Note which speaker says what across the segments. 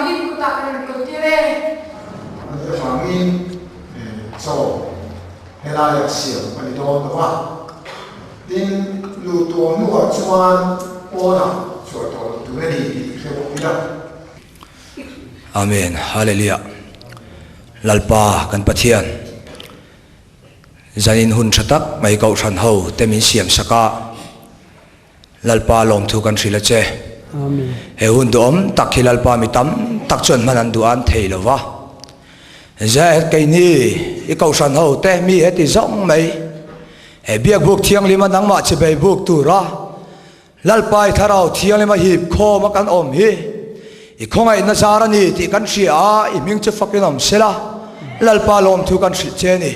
Speaker 1: Avangin kutah kan rawn kawltir e.
Speaker 2: Ani avangin chaw helaiah siam a ni dawn lo va. Tin, luh tawh hnuah chuan pawnah chhuah tawh loh tur a ni tih hre bawk ila.
Speaker 3: Amen Hallelujah Lalpa kan Pathian Zanin hun tha tak mai Kohhran ho te min siam sak a Lalpa lawmthu kan hrilh a che. He hun duhawm tak hi Lalpa mi tam tak chuan hman an duh a an thei lo va. Zet keini i Kohhran ho te mi heti zawng mai he biakbuk thianghlima nangmah chibei buk tura Lalpa i Thlarau Thianghlima hip khawm a kan awm hi i khawngaihna zar a ni tih kan hria a, i hming chu fakin awm sela, Lalpa lawmthu kan hrilh che a ni.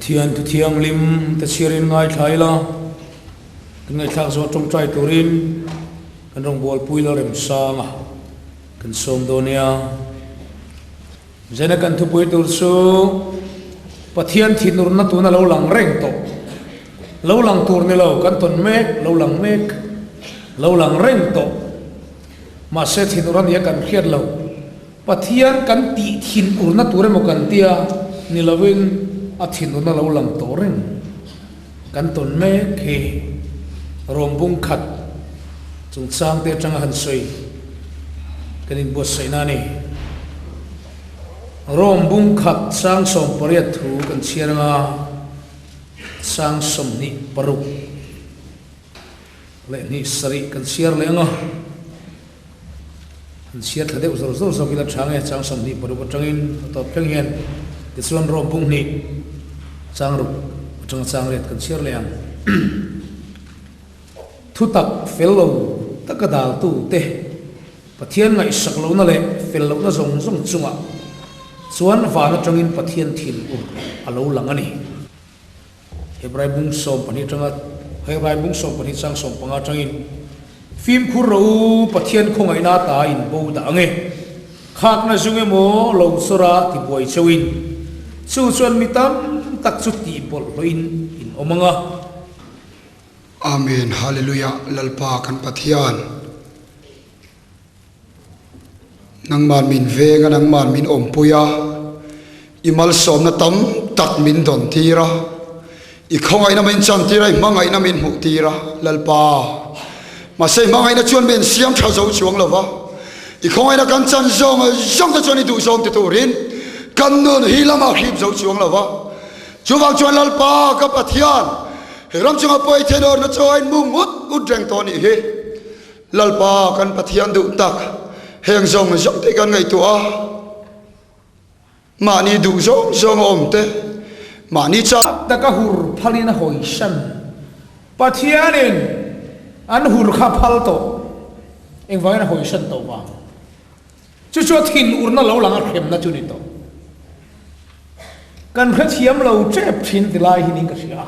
Speaker 4: Pathian thu thianghlim te chhiarin ngaithla ila, kan ngaihthlak zawh tawngtai turin kan rawngbawlpui la remsang a, kan sawm dawn nia. Zena kan thupui tur chu Pathian thinurna tuna lo lang reng tawh, lo lang tur ni lo, kan tawn mek, lo lang mek, lo lang reng tawh. Mahse thinur a nia kan hriat lo. Pathian kan tih thinurna tur emaw kan tia ni lovin a thinurna lo lang tawh reng kan tawn mek hi rawngbung khat chungchang te atanga han sawi. Kan inbuatsaihna a ni. Rome bung khat sang 18 thu kan chhiar anga sang 26 leh hnih sarih kan chhiar leh anga han chhiar thla deuh zawr zawr zawk ila tha nge chang 26 atangin a tawp thleng hian tichuan Rome bung hnih chang ruk atanga chang riat kan chhiar leh ang. Thutak fel lo taka daltute Pathian ngaihsak lohna leh fel lohna zawng zawng chungah chuan van atangin Pathian thinur a lo lang a ni. Hebrai bung 12 atanga Hebrai bung 12 chang 15 atangin, Fimkhur rawh u, Pathian khawngaihna ata in bo dah ang e. Khakna zung emaw lo chawra tibuai cheuhin, chu chuan mi tam tak chu tihbawlhhlawhin in awm ang a.
Speaker 2: Amen Hallelujah Lalpa kan Pathian nangman min veng a nangman min awmpui a i malsawmna tam tak min dawn tir a i khawngaihna min chan tir a i hmangaihna min hmuh tir a Lalpa mahse i hmangaihna chuan min siam tha zo chuang lo va i khawngaihna kan chan zawng zawng te chuan i duh zawng ti turin kan nun hi lamah hrip zo chuang lo va Chuvang chuan Lalpa ka Pathian, he ram chunga pawi thei dawrna chu a inmu ngut ngut reng tawh a nih hi. Lalpa kan Pathian duh tak, heng zawng zawng te kan ngaihtuah a, mahni duh zawng zawng a awm te, mahni chak
Speaker 4: taka hur phalin a hawisan Pathianin an hur kha phal tawh, engvangin a hawisan tawh vang? Chu chu a thinurna lo lang a hremna chu ni tawh. Kan hrethiam lo tep thin ti lai hi niin ka hria a.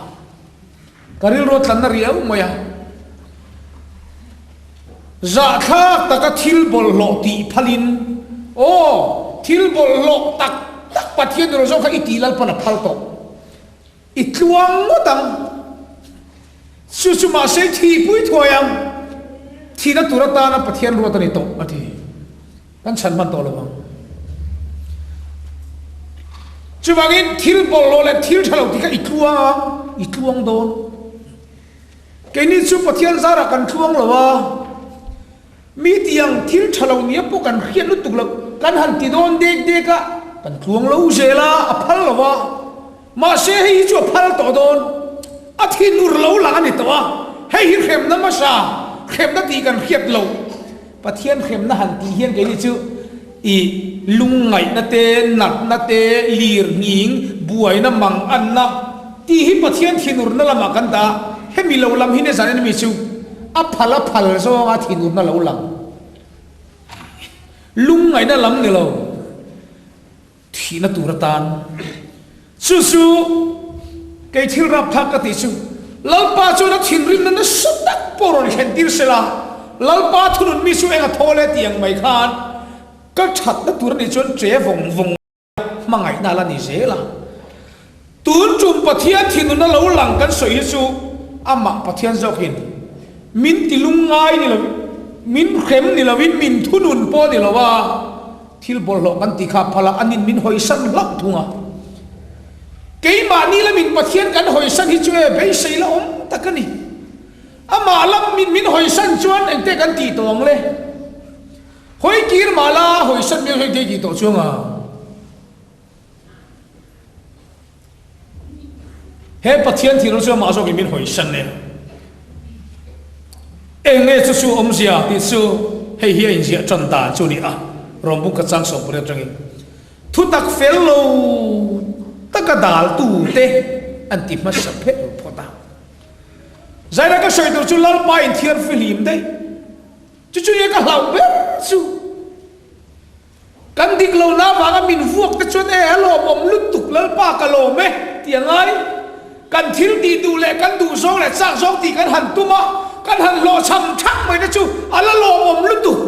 Speaker 4: Ka rilru a tlanna riau mai a. Zahthlak taka thil bawlhhlawh tih phalin, Aw, thil bawlhhlawh tak tak Pathian ni lo zawk kha i tih Lalpan a phal tawh. I tluang ngawt ang. Chu chu mahse i thihpui thuai ang. Thihna tur atana Pathian ruat a ni tawh, a ti. Kan chhan hman tawh lo ang. Chuvangin thil bawlhhlawh leh thil tha lo tih kha i tluang ang, i tluang dawn. Keini chu Pathian zarah kan tluang lo a. Mi tiang thil tha lo nia pawh kan hriat lutuk loh, kan han ti dawn dek dek a, kan tluang lo zel a, a phal lo a. Mahse hei hi chu a phal tawh dawn, a thinur lo lang a ni tawh a, hei hi hremna hmasa, hremna tih kan hriat loh. Pathian hremna han tih hian keini chu i lungngaihna te, natna te, lir nghing, buaina, manganna tih hi Pathian thinurna lamah kan dah a, hemi lo lam hi nizan enemy chu a phal a phal zawnga thinurna lo lang. Lungngaihna lam ni lo. Thihna tur atan. Chu chu kei thil rapthlak ka tih chu Lalpa chuan a thinrimna nasa tak pawh rawn thlen tir se la, Lalpa thunun mi chu eng a thaw le tih ang mai khan ka thatna tur a nih chuan che vawng vawng hmangaihna a la ni zel a. Tun tum Pathian thinuna lo lang kan sawi hi chu amah Pathian zawkin min ti lungngai ni lovin, min hrem ni lovin, min thunun pawh ni lo a, Thil bawlhhlawh kan ti kha phal a, anin min hawisan hlauh thung a. Keimahni lamin Pathian kan hawisan hi chu e beisei la awm tak a ni. Amah lam min min hawisan chuan engte kan tih tawh ang le? Hawi kir mah la hawisan miau hi engte i tih tawh chuang a? He Pathian thil chu amah zawkin min hawisan e. Eng nge chu chu awmzia tih chu hei hi a inziah tan dan chu a ni a, Rawng bung kha chang 18 atangin thutak fel lo taka daltu te an ti hmasa phet phawt a. Zaina ka sawi tur chu Lalpa inthiar fihlim daih. Chu chu nge ka hlauh ber chu. Kan dik lo na vanga min vuak te chuan e a lawmawm lutuk Lalpa ka lawm e tih a ngai. Kan thil tih duh leh kan duh zawng leh chak zawng tih kan han tum a, kan han hlawhchham thak mai te chu a la lawmawm lutuk.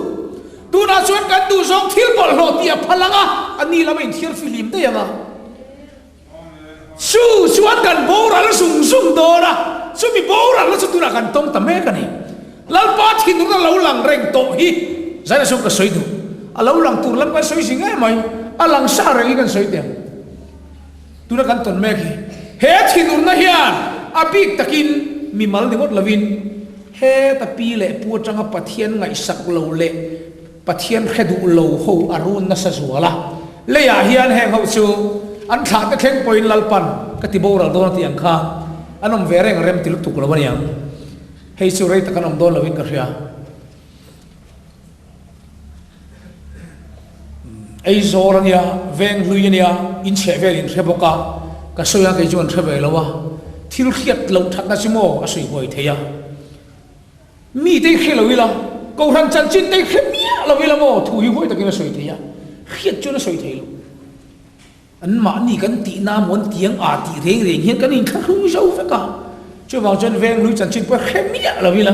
Speaker 4: Tunah chuan kan duh zawng thil bawlhhlawh tih a phal ang a, a ni lama inthiar fihlim daih ang a. Chu chuan kan boral zung zung dawn a, chumi boralna chu tunah kan tawng ta mek a ni. Lalpa thinurna lo lang reng tawh hi zaina chuan ka sawi duh. A lo lang tur lam kan sawi zing em mai, a lang sa reng hi kan sawi teh ang. Tuna kan tawn mek hi, he thinurna hian a bik takin mimal ni ngawt lovin heta pi leh pu atanga Pathian ngaihsak lo leh Pathian hre duh lo ho a run nasa zual a, leiah hian heng ho chu an thlah te thleng pawhin Lalpan ka ti boral dawn a tih ang kha an awm ve reng rem ti lutuk lo a niang. Hei chu rei tak an awm dawn loin ka hria. Aizawl a nia, Venghlui a nia, in chheh vel in hre bawk a, ka sawi a kei chu an hre ve lo a, thil hriat loh thatna chu maw a sawi huai thei a. Mi te hi hre lo ila, Kohhran chanchin te hi hre miah lo ila maw thu hi huai takin a sawi thei a, hriat chuan a sawi thei lo. An mahni kan tihna maw an tiang aa tih reng reng hian kan inthlahrung zo vek a, chuvang chuan Venghlui chanchin pawh hre miah lo ila,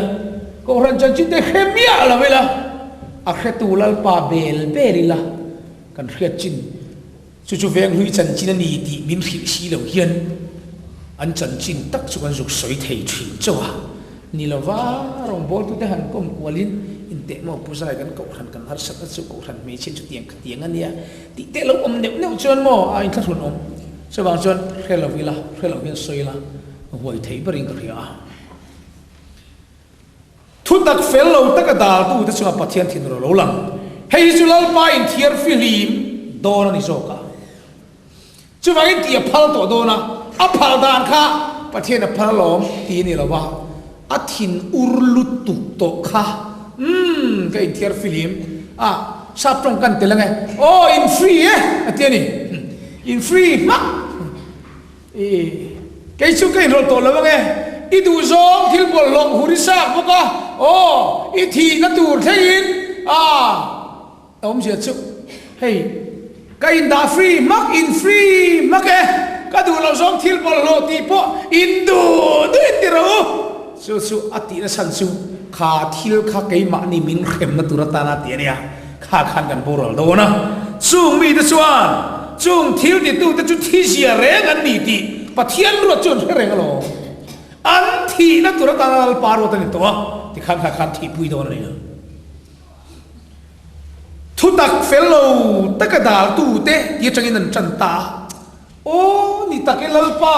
Speaker 4: Kohhran chanchin te hre miah lo ila, a hretu Lalpa bel bel ila kan hriat chin. Chu chu Venghlui chanchin a ni tih min hrilh si lo hian an chanchin tak chu kan zuk sawi thei thin chauh a. Ni lova rawngbawltute han kawm kualin inteh maw Pu Zai kan kohhran kan harsatna chu kohhran hmeichhia chu tiang kha tiang a nia tih te lo awm neuh neuh chuan maw a inthlahrun awm. Chuvang chuan hre lo ila, hre lo hian sawi ila huai thei berin ka hria a. Thutak fel lo taka daltu te chungah Pathian thinur a lo lang. Hei hi chu Lalpa inthiar fihlim dawn a ni zawk a. Chuvangin tih a phal tawh dawn a, a phal dan kha Pathian a phal alawm tih a ni lo va, a thin ur lutuk tawh kha umm ka inthiar fihlim a, sap tawng kan tel ange, aw in free e a ti a ni, in free hmak. I, kei chu ka inrawlh tawh lo ange, i duhzawng thil bawlhhlawh hur i sak bawk a, aw, i thihna tur thlengin a awmzia chu hei ka indah free hmak, in free hmak e, ka duh loh zawng thil bawlhhlawh tih pawh in duh duh in ti rawh u, chu chu a tihna chhan chu kha thil kha keimahni min hremna tur atana tih a nia. Kha khan kan boral dawn a, chung mite chuan chung thil titute chu thizia reng an ni tih Pathian ruat chu an hre reng alawm. An thihna tur atana Lalpa ruat a ni tawh a, tikhan kha khan thihpui dawn a ni lo. Thutak fel lo taka daltute ti atangin an tan ta a, Aw ni tak e Lalpa,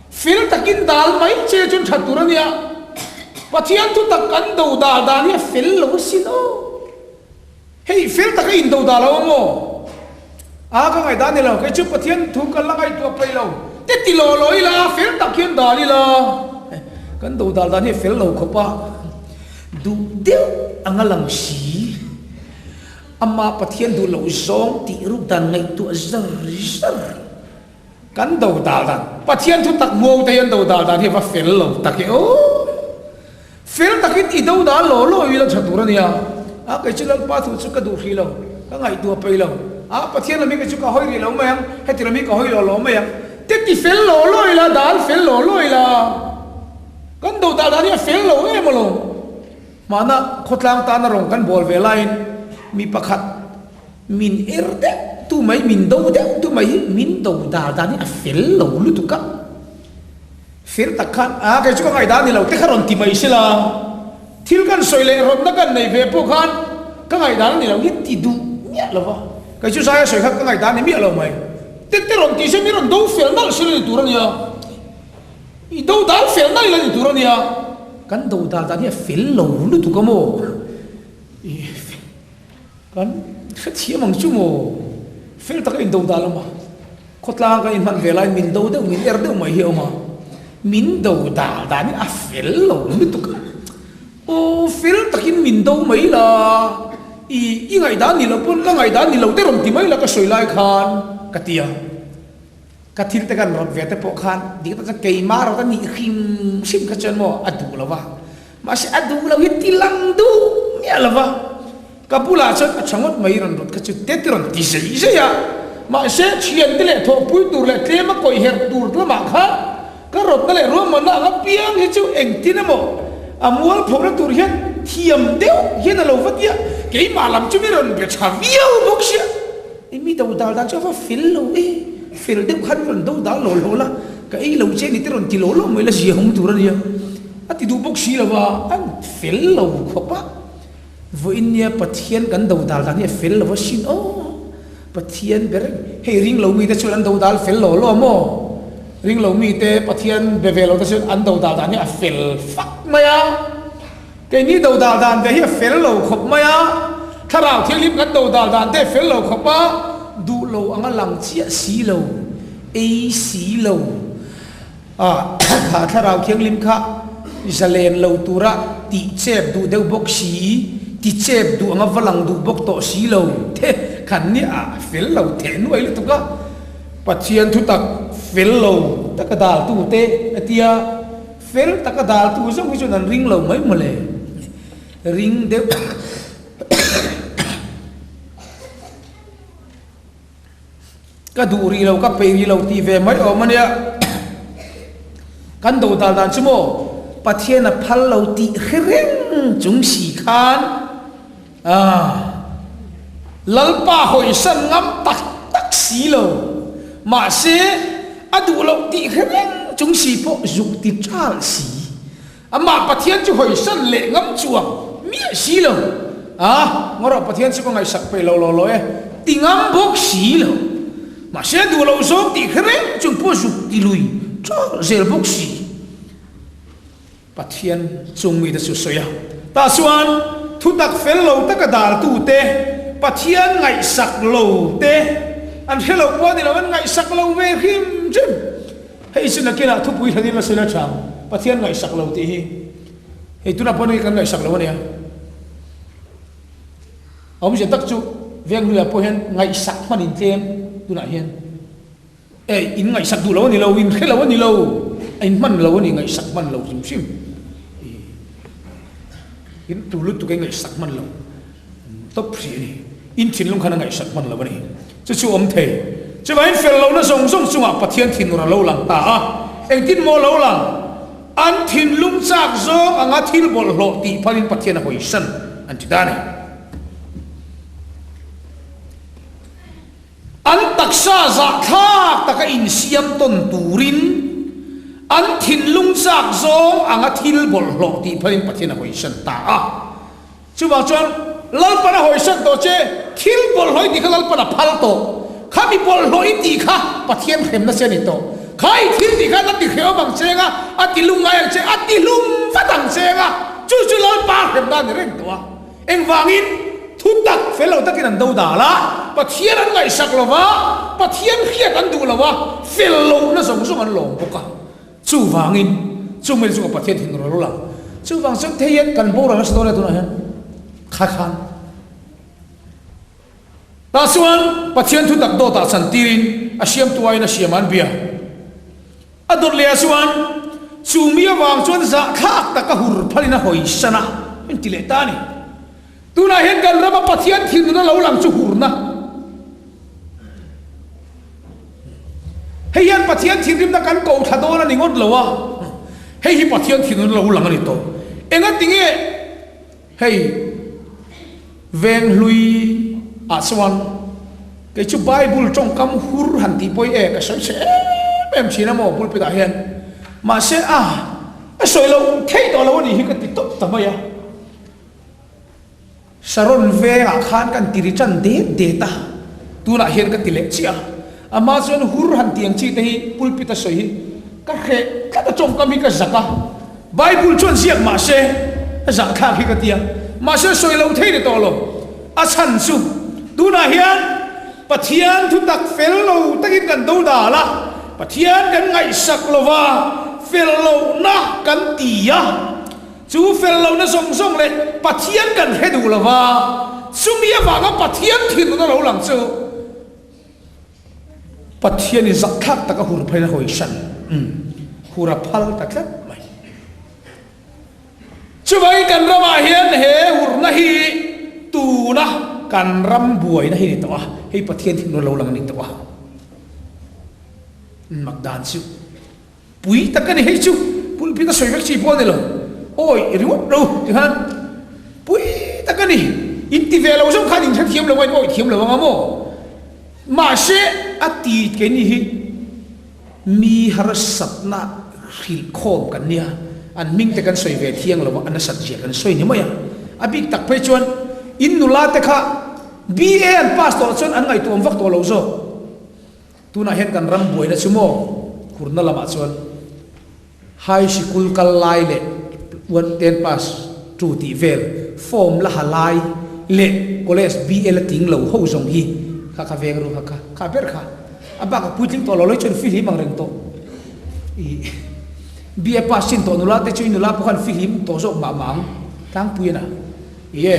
Speaker 4: fel takin dal mai che chuan that tur a nia. Pathian thu tak kan do dal dan hi a fel lo asin aw. Hei fel taka in do dal lo ang aw. A ka ngaihdan ni lo, kei chu Pathian thu kan la ngaihtuah peih lo. Te ti law law ila, fel tak hian dal ila. Kan do dal dan hi a fel lo khawp a, duh deuh anga lang si. Amah Pathian duh loh zawng tih ruk dan ngaihtuah zar zar. Kan do dal dan, Pathian thu tak muau te hi an do dal dan hi a va fel lo tak e aw. Fel takin i do dal law law ila tha tur a nia. A kei chu Lalpa thu chu ka duh hrih lo, ka ngaihtuah peih lo. A Pathian lam hi kei chu ka hawi rih lo mai ang, heti lam hi ka hawi law law mai ang. Te ti fel law law ila, dal fel law law ila. Kan do dal dan hi a fel lo em alawm. Mahna khawtlang tana rawng kan bawl ve laiin mi pakhat min er deuh tu mai, min do deuh tu mai hi min do dal dan hi a fel lo lutuk a. Fel tak khan a kei chu ka ngaihdan ni lo te kha rawn ti mai sela, thil kan sawi leh rawtna kan neih ve pawh khan ka ngaihdan a ni lo hi ti duh miah lo va, kei chu zaia sawi kha ka ngaihdan ni miah lo mai. Te te rawn ti se mi rawn do fel nalh sela ni tur a nia. I do dal fel nalh ila ni tur a nia. Kan do dal dan hi a fel lo lutuk a maw? I kan hrethiam ang chu maw? Fel taka in do dal awm a, khawtlang kan inhman ve laiin min do deuh, min er deuh mai hi a awm a. Min do dal dan hi a fel lo lutuk a. Aw fel takin min do mai la, i i ngaihdan ni lo pawn ka ngaihdan ni lo te rawn ti mai la ka sawi lai khan ka ti a. Ka thil te kan rawt ve te pawh khan dik tak chuan keimah rawt a nih hrim hrim kha chuan maw a duh lo va, mahse a duh lo hi ti lang duh miah lo va, ka bulah chuan a tha ngawt mai rawn rawt kha chu te te rawn ti zei zei a, mahse thian te leh thawhpui tur leh tlem a kawih herh tur lamah khan ka rawtna leh ruahmanna ang apiang hi chu engtin emaw a mualphawhna tur hian thiam deuh hian a lo va tia, keimah lam chu mi rawn be tha viau bawk sia. I mi do dal dan chu a va fel lo e, fel deuh khan rawn do dal lo lo la, ka ei lo che ni te rawn ti lo lo mai la zia hawng tur a nia, a ti duh bawk si lo va, an fel lo khawp a, vawiin nia Pathian kan do dal dan hi a fel lo asin aw, Pathian ber hei ring lo mite chuan an do dal fel lo lo a maw, ring lo mite Pathian be ve lo te chuan an do dal dan hi a fel fak mai a. Keini do dal dan ve hi a fel lo khawp mai a, thlarau thianghlim kan do dal dan te a fel lo khawp a, duh lo anga lang chiah si lo, ei si lo a, kha thlarau thianghlim kha zalen lo tura tih chep duh deuh bawk si, ti chep duh anga va lang duh bawk tawh si lo te khan nia a fel lo theh nuai lutuk a, Pathian thutak fel lo taka daltu te a tia. Fel taka daltu zawk hi chuan an ring lo mai mawle. Ring deuh ka duh rih lo, ka peih rih lo tih ve mai awm a nia. Kan do dal dan chu maw Pathian a phal lo tih hre reng chung si khan ah Lalpa hawisan ngam tak tak si lo. Mahse, a duh loh tih hre reng chung si pawh zuk ti ṭal si. Amah Pathian chu hawisan leh ngam chuang miah si lo. A, ngaw rawh Pathian chu ka ngaihsak peih lo law law e, ti ngam bawk si lo. Mahse, a duh loh zawng tih hre reng chung pawh zuk ti lui ṭal zel bawk si. Pathian chung mite chu sawi a. Tah chuan thutak fel lo taka daltute, Pathian ngaihsak lo te, an hre lo pawh a ni lo, an ngaihsak lo ve hrim hrim. Hei chu nakinah thupui hran in la sawi la tha ang, Pathian ngaihsak lo tih hi. Hei tunah pawh ni kan ngaihsak lo a nia. Awmzia tak chu Venghluia pawh hian ngaihsak hman in tlem tunah hian. Eh, in ngaihsak duh lo a ni lo, in hre lo a ni lo, a in hman lo a ni, ngaihsak hman lo hrim hrim. In tu lutuk in ngaihsak hman lo tawp hrih a ni. In thinlung khan a ngaihsak hman lo a ni. Chu chu awm thei. Chuvangin fel lohna zawng zawng chungah Pathian thinur a lo lang ta a. Engtin maw lo lang? An thinlung chak zawng anga thil bawlhhlawh tih phalin Pathian a hawisan an ti ta a ni. An taksa zahthlak taka insiam tawn turin an thinlung chak zawng anga thil bawlhhlawh tih phalin Pathian a hawisan ta a. Chuvang chuan Lalpan a hawisan tawh che, thil bawlhhlawh i tih kha Lalpan a phal tawh. Khami bawlhhlawh i tih kha Pathian hremna che a ni tawh. Kha i thil tih khan a ti hrehawm ang che anga, a ti lungngai ang che, a ti hlum vat ang che anga, chu chu Lalpa hremna a ni reng tawh a. Engvangin? Thu tak fel lo takin an do dal a, Pathian an ngaihsak lo va, Pathian hriat an duh lo a, fel lohna zawng zawng an lawm bawk a. Chuvangin, chung mite chungah Pathian thinur a lo lang. Chuvang chuan thei hian kan boral nasa dawn e tunah hian kha khan. Tah chuan Pathian thu tak dawtah chantirin a siamtu aiin a siam an bia. A dawt leh ah chuan chu mi avang chuan zahthlak taka hur phalin a hawi san a, min ti leh ta a ni. Tunah hian kan rama Pathian thinurna lo lang chu hurna. Hei hian Pathian thinrimna kan ko thla dawn a ni ngawt lo a, hei hi Pathian thinurna lo lang a ni tawh. Engati nge hei Venghlui ah chuan kei chu Bible tawngkam hur han tih pawh hi e ka sawi chhe em em thin a maw pulpit ah hian. Mahse a a sawi loh theih tawh lo a nih hi ka ti tawp ta mai a. Sharon vengah khan kan ti ri tan det det a, tunah hian ka ti leh chiah a. Amah chuan hur han ti ang chi te hi pulpit a sawi hi ka hreh tlat a, tawngkam hi ka zak a, Bible chuan ziak mah se a zahthlak hi ka ti a, mahse sawi lo thei ni tawh lo. A chhan chu tunah hian Pathian thutak fel lo takin kan do dal a, Pathian kan ngaihsak lo va, fel lohna kan ti a. Chu fel lohna zawng zawng leh Pathian kan hre duh lo va, chumi avanga Pathian thinlung a lo lang chu Pathianin zahthlak taka hur pheiin a hawi hran, hur a phal ta tlat mai. Chuvangin kan ramah hian he hurna hi tuna kan ram buaina hi a ni tawh a, hei Pathian thinlung a lo lang a ni tawh a, mak dan chu. Pui tak a ni hei chu, pulpit a sawi vek chi pawh a ni lo, awi ringawt lo ti khan pui tak a ni, in ti ve lo zawng khan in hrethiam lo a in awi thiam lo anga maw? Mahse a ti keini hi mi harsatna hrilh khawm kan nia, an hming te kan sawi ve thiang lo a, a nasat zia kan sawi ni mai a, a bik tak phei chuan in nula te kha BA an pass tawh chuan an ngaihtuah awm vak tawh lo zawk. Tunah hian kan ram buaina chu maw hurna lamah chuan high sikul kal lai leh one ten pass two tih vel form la ha lai leh college BA la ting lo ho zawng hi kha kha veng ru kha kha kha ber kha a bak a puitling tawh lo loi chuan fihlim ang reng tawh i BA pass chin tawh nula te chu i nula pawh khan fihlim tawh zawk mah mah ang tlangpui a na ie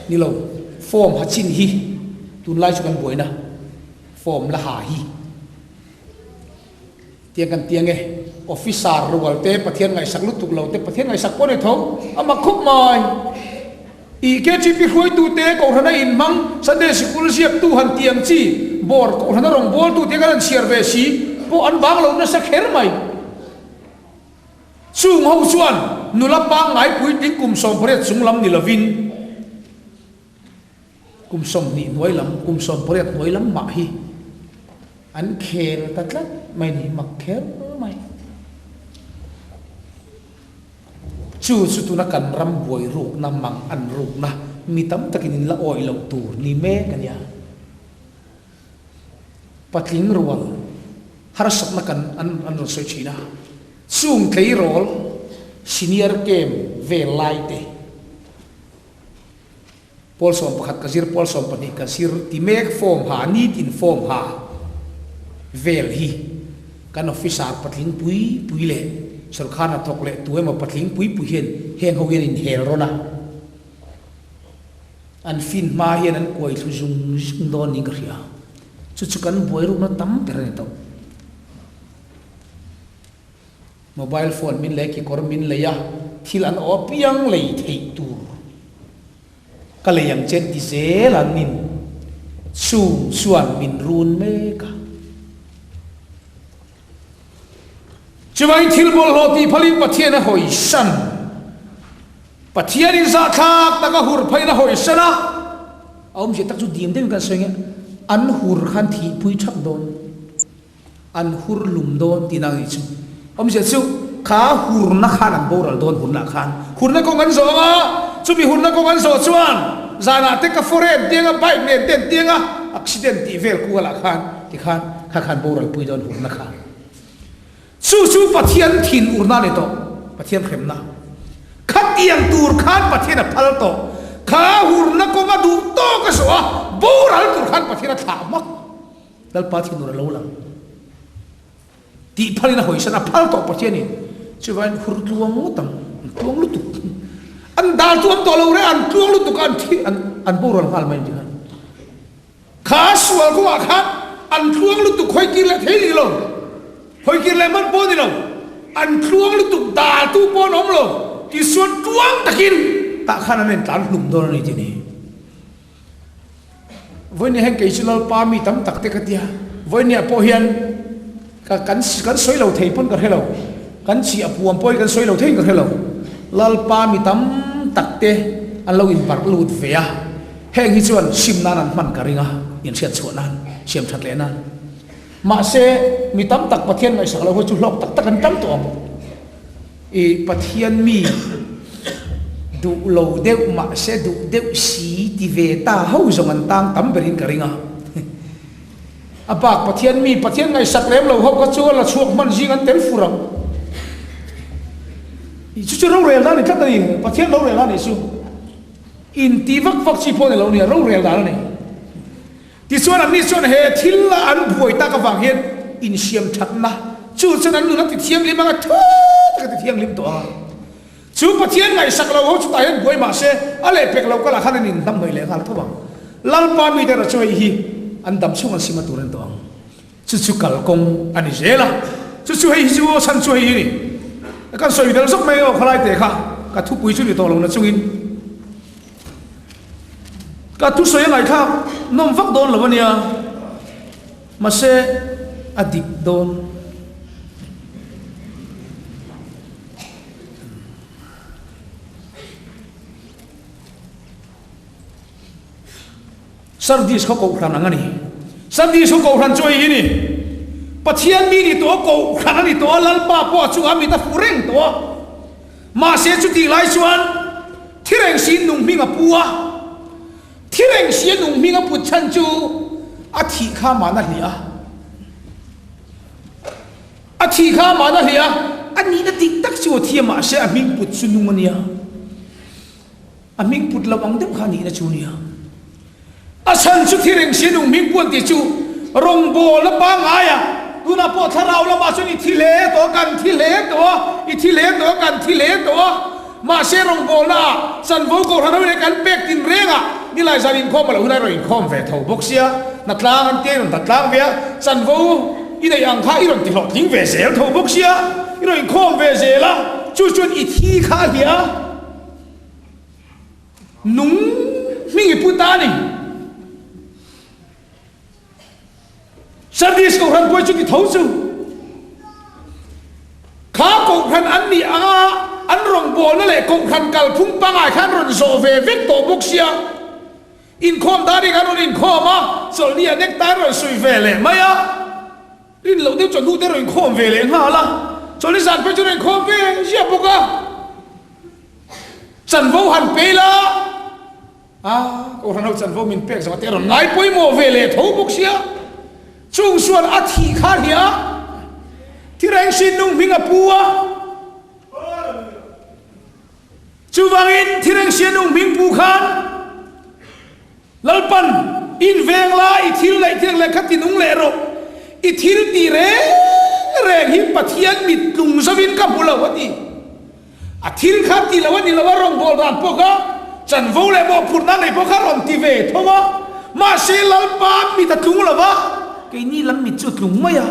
Speaker 4: ni lo form ha chin hi tunlai chu kan buaina. Form la ha hi tiang kan tiang e. Officer rual te Pathian ngaihsak lutuk lo te Pathian ngaihsak pawh ni tho a mak khup mai. I KTP hruaitu te Kohhrana inhmang Sunday Sikul ziaktu han tiang chi bawr Kohhrana rawngbawltu te kan han chhiar ve si pawh an bang lo nasa kher mai. Chung ho chuan nula pangngai puitling kum 18 chung lam ni lovin, Kum 20 hnuai lam, kum 18 hnuai lam mah hi an khel ta tlat mai ni, mak kher mai. Chu chu tuna kan ram buai rukna, mang an rukna, mi tam takin in la awih loh tur ni mek a nia. Patling rual harsatna kan an an rawn sawi thin a, chung tleirawl senior camp vel lai te, Pawl 11 ka zir, pawl 12 ka zir ti mek form ha, nitin form ha vel hi kan officer patling pui pui leh sorkar hnathawk leh tu emaw patling pui pui hian heng ho hian inhel rawn a, an fin hma hian an kuai thlu zung zung dawn niin ka hria. Chu chu kan buai rukna tam ber a ni tawh. Mobile phone min lei, kekawr min lei a, thil an aw apiang lei theih tur ka lei ang che an ti zel a, nin chung chuan min run mek a. Chuvangin thil bawlhhlawh tih phalin Pathian a hawisan. Pathianin zahthlak tak a hur pheiin a hawisan a, a awmzia tak chu dim deuhin kan sawi nge, an hur khan thihpui thak dawn. An hur lum dawn tihna ang nih chu. Awmzia chu kha hurna khan an boral dawn hurna khan. Hurna kawng an zawh anga, chumi hurna kawng an zawh chuan zanah te ka foreign tianga bike nen te an tianga accident tih vel kualah khan tikhan kha khan boral pui dawn hurna kha. Chu chu Pathian thin urna a ni tawh, Pathian hremna. Khatiang tur khan Pathian a phal tawh. Kha hurna kawnga duh tawk a zawh a, boral tur khan Pathian a thlah hmak. Lalpa thin ur a lo lang. Tih phalin a hawisan a phal tawh Pathianin. Chuvangin hur tluang ngawt ang, an tluang lutuk. An dal chu an tawh lo reng, an tluang lutuk a, an thi, an an boral nghal mai an ti khan. Kha sual kawngah khan an tluang lutuk hawi kir leh thei ni lo, hawi kir leh hman pawh ni lo, an tluang lutuk daltu pawh an awm lo, tisuan tluang takin tah khan an intlan hlum dawn a ni tih ni. Vawinia hian kei chu Lalpa mi tam tak te ka tia, vawinia pawh hian ka kan kan sawi lo thei pawn ka hre lo, kan chhiah puam pawh hi kan sawi lo theiin ka hre lo, Lalpa mi tam tak te an lo inbarh lut ve a, heng hi chuan sim nan an hman ka ring a, inhriat chhuah nan, siam that leh nan. Mahse, mi tam tak Pathian ngaihsak lo ho chu hlawk tak tak an tam tawh ang. I Pathian mi duh lo deuh mahse duh deuh si ti ve ta ho zawng an tang tam berin ka ring a. A bak Pathian mi Pathian ngaihsak lem lo ho kha chu a la chhuak hman zing an tel fur ang. I chu chu rorel dan a ni tlat a ni, Pathian rorel a nih chu. Inti vak vak chi pawh a ni lo nia, rorel dan a ni. Tichuan anni chuan he thil a an buai tak avang hian insiam thatna chu chuan an nun a ti thianghlim anga thu tak a ti thianghlim tawh ang a. Chu Pathian ngaihsak lo ho chutah hian buai mah se a lehpek lo kalah khan an inhnamhnawih leh nghal tho ang. Lalpa mite erawh chu hei hi an dam chhung an sim a tur an tawh ang. Chu chu kalkawng a ni zel a, chu chu hei hi chu aw chhan chu hei hi ni. Kan sawi tel zawk mai aw khalai teh kha ka thupui chu ni tawh lo na chungin. Ka thusawi a ngaihthlak nawm vak dawn lo a nia, mahse a dik dawn. Sardis khaw kohhran ang a ni. Sardis khaw kohhran chu hei hi ni. Pathian mi ni tawh a, kohhran a ni tawh a, Lalpa pawh a chungah mit a fuh reng tawh a. Mahse chutih lai chuan Thirengsi nung hming a pu a, Thirengsi a nung hming a put chhan chu a thih kha man a hliah a. A thih kha man a hliah a, a nihna dik tak chu a thi a mahse a hming put chu nung a nia. A hming put lo ang deuh kha a nihna chu a nia. A chhan chu Thirengsi nung hming puan tih chu rawngbawlna pangngai a, tunah pawh thlarau lamah chuan i thi hle tawh a, kan thi hle tawh a, i thi hle tawh a, kan thi hle tawh a, mahse rawngbawlna ah chanvo kohhran ho leh kan pek tin reng ah nilai zan inkhawm a lo hun a rawn inkhawm ve tho bawk sia, hnatlang an tia i rawn hnatlang ve a, chanvo i neih ang kha i rawn ti hlawhtling ve zel tho bawk sia, i rawn inkhawm ve zel a, chu chuan i thi kha a hliah a. Nung hming i pu ta a ni. Sardis kohhran pawh chu ti tho chu. Kha kohhran an nih anga an rawngbawlna leh kohhran kalphung pangai kha an rawn zawh ve vek tawh bawk sia. Inkhawm dan in an rawn inkhawm a, chawlhni ah necktie an rawn suih ve leh mai a. Rin loh deuh chuan hnute rawn inkhawm ve leh nghal a, chawlhni zan phei chu rawn inkhawm ve ziah bawk a. Chanvo han pe ila, a Kohhran ho chanvo min pek zawng te a rawn ngai pawimawh ve leh tho bawk sia. Chung chuan a thih kha hliah a, Thirengsin nung hming a pu a. Chuvangin Thirengsia nung hming pu khan Lalpan, in veng la, i thil neih thil leh kha ti nung leh rawh. I thil tih reng reng hi Pathian mit tlung zovin ka hmu lo, a ti. A thil kha ti lo a ni lo a, rawngbâwl dan pawh kha chanvo leh mawhphurhna nei pawh kha rawn ti ve tho a. Mahse, Lalpa mit a tlung lo va, keini lam mit chu a tlung mai a,